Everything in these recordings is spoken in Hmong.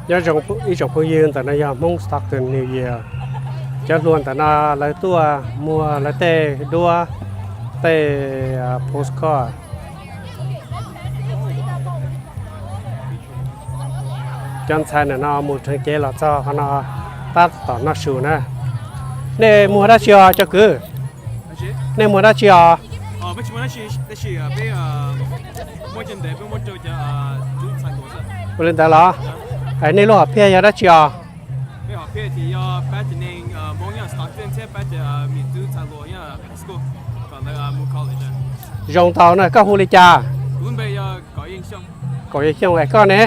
Nyob zoo ib tsoom phooj ywg, ntawm no yog Hmoob Stockton New Year. Cov hluas ntawm no lawv tuaj muag lawv tej duab, tej postcard. Cov ntxhais ntawm no mus rheev cev los txog qhov no tab tom noj su na. Nej muag dab tsi os cov kwv? Nej muag dab tsi os? Ua li ntawd los? Es nej lub hom phiaj yog dab tsi os? Zoo tau na, koj hu li cas? Kaum Yawg Xyooj, es koj ne?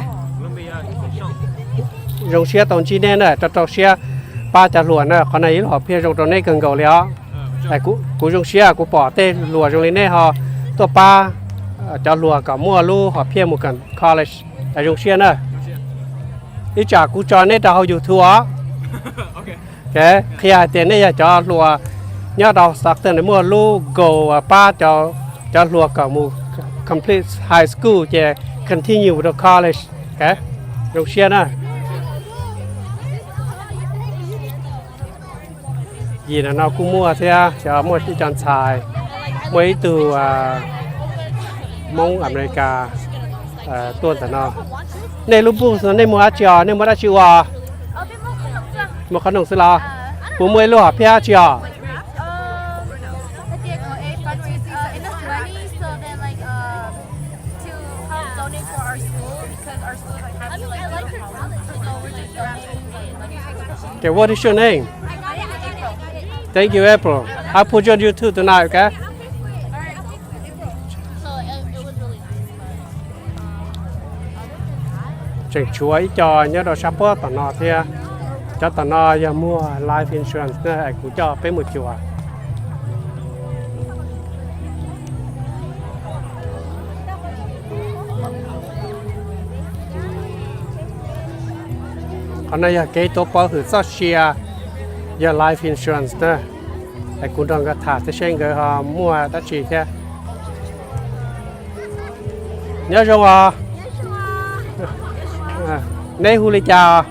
Zoo siab tau ntsib neb na, rau rau siab pab cov hluas na, qhov no ib lub hom phiaj zoo rau neb kawg nkaus li os. Kuv zoo siab kuv pom tej hluas zoo li neb ho tuaj pab cov hluas kom muaj lub hom phiaj mus college, zoo siab na. Ib tsam kuv tso neb rau hauv YouTube os. Qhia hais tias nej yog cov hluas nyob rau Stockton muaj lub goal pab cov hluas kom mus complete high school ces continue rau college. Zoo siab na. Yim no kuj muaj thiab, xyov muaj ib co ntxhais, muaj ib tug Hmoob Amelikas tuaj ntawm no. Nej lub booth no nej muag dab tsi os? Nej muag dab tsi ua? Muag qhov noom xwb los? Puas muaj ib lub hom phiaj dab tsi os? Okay, what is your name? Thank you, April. I'll put you on YouTube tonight, okay? Tseem tshuav ib co nyob rau sab pob tom no thiab. Cov tom no yog muag life insurance na, es kuv coj peb mus cuag. Qhov no yog kev tuav pov hwm txoj sia, yog life insurance na. Es kuv nrog nkawd tham thiab seb nkawd ho muaj dab tsi thiab. Nyob zoo os. Neb hu li cas?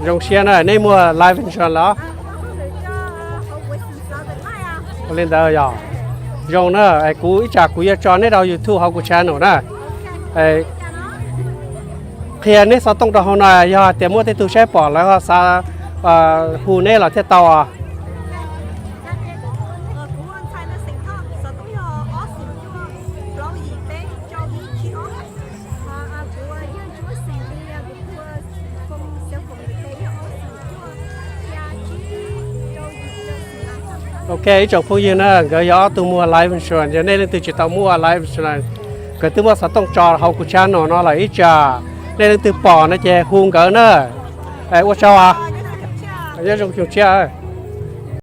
Zoo siab na, neb muaj life insurance los? Ua li ntawd yog zoo na, es kuv ib tsam kuv yuav tso neb rau YouTube hauv kuv channel na. Qhia neb xov tooj rau hauv no, yog hais tias muaj tej tug saib pom lawv ho xav hu neb los thiaj tau os. Ok, ib tsoom phooj ywg na, nkawd yog ob tug muag life insurance, yog nej leej twg tsis tau muaj life insurance, nkawd twb muab xov tooj tso hauv kuv channel no lawm, ib tsam nej leej twg pom no ces hu nkawd na. Ua tsaug os. Nyob zoo xyoo tshiab.